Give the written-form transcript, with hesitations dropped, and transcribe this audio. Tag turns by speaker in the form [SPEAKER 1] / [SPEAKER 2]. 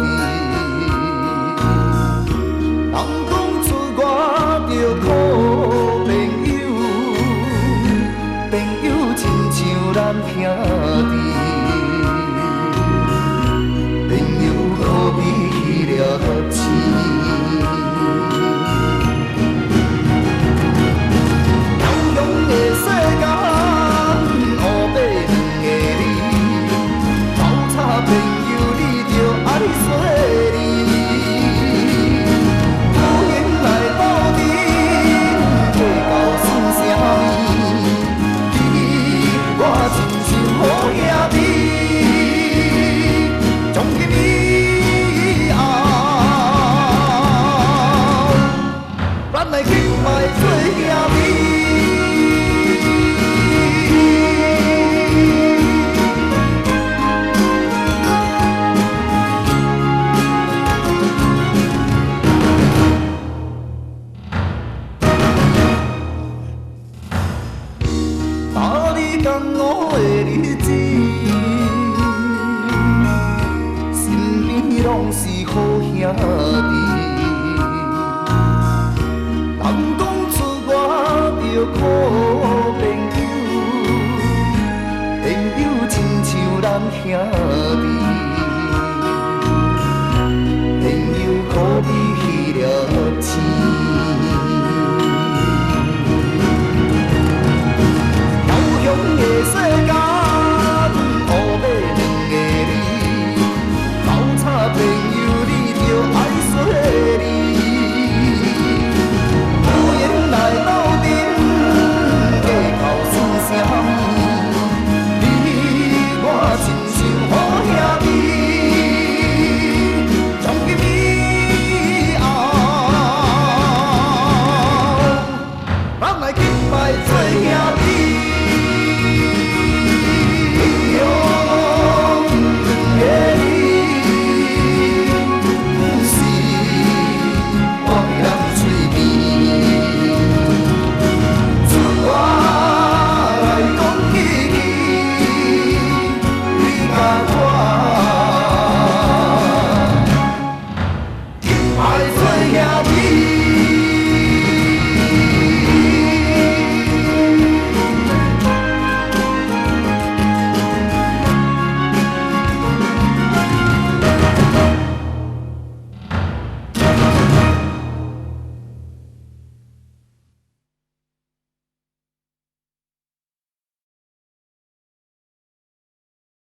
[SPEAKER 1] 弟。人講出外著靠朋友，朋友親像咱兄弟，朋友好比彼粒星。遙遠的世間，烏白兩个字，斗吵朋友你著愛細膩。有閒來鬥陣，計較算啥物？你我親像好兄弟，從今以後，咱來結拜做兄弟。搭你仝五的日子，身邊攏是好兄弟。人講出外著靠朋友，朋友親像咱兄弟，朋友好比彼粒星。